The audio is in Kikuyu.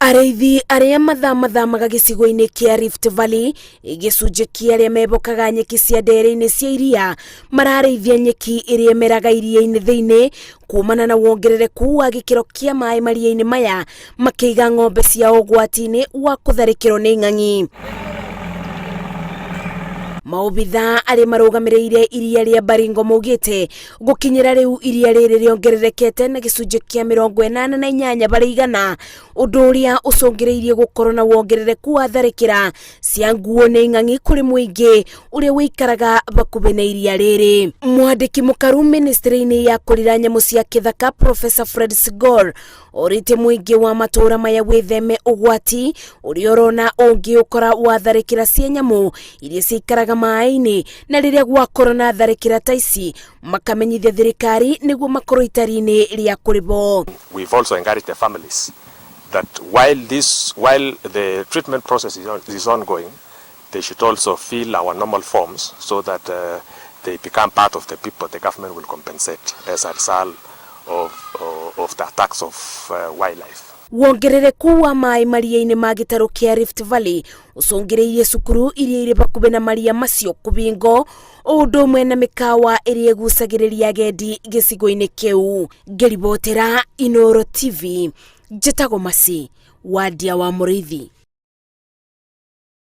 Arĩithi arĩa mathamathamaga gĩcigo-inĩ kĩa Rift Valley, gĩcunjĩ kĩa arĩa mebokaga nyeki cia ndere-inĩ cia iria, mararĩithia nyeki ĩrĩa ĩmeraga iria-inĩ thĩinĩ kumana na wongerereku wa gĩkĩro kĩa maĩ maria-inĩ maya, makĩiga ng'ombe ciao ũgwati-inĩ wa kũtharĩkĩrwo nĩ ing'ang'i. Maobithaa arĩa marũgamĩrĩire iria rĩa Baringo maugĩte gũkinyĩra rĩu iria rĩrĩ rĩongererekete na gĩcunjĩ kĩa 88 harĩ igana, ũndũ ũrĩa ũcũngĩrĩirie gũkorwo na wongerereku wa tharĩkĩra cia nguo nĩ ing'ang'i kũrĩ mũingĩ ũrĩa ũikaraga hakuhĩ na iria rĩrĩ. Mwandĩki mũkaru ministry-inĩ ya kũrira nyamũ cia kĩthaka Professor Fred Sigor orĩtie mũingĩ wa matũũra maya wĩtheme ũgwati ũrĩa ũrona ũngĩũkora wa tharĩkĩra cia nyamũ iria cikaraga maĩ-inĩ, na rĩrĩa gwakorwo na tharĩkĩra ta ici makamenyithia thirikari nĩguo makorwo itari-inĩ rĩa kũrĩhwo. We've also encouraged the families that while the treatment process is ongoing, they should also fill our normal forms so that they become part of the people the government will compensate as a result of the attacks of wildlife. Wongerereku wa maĩ maria-inĩ ma gĩtarũ kĩa Rift Valley ũcũngĩrĩirie cukuru iria irĩ hakuhĩ na maria macio kũbingo, o ũndũ ũmwe na mĩkawa ĩrĩa ĩgucagĩrĩria agendi gĩcigo-inĩ kĩu. Ngĩribotera Inooro TV, njĩtagwo Masi Wandia wa Mũrĩithi.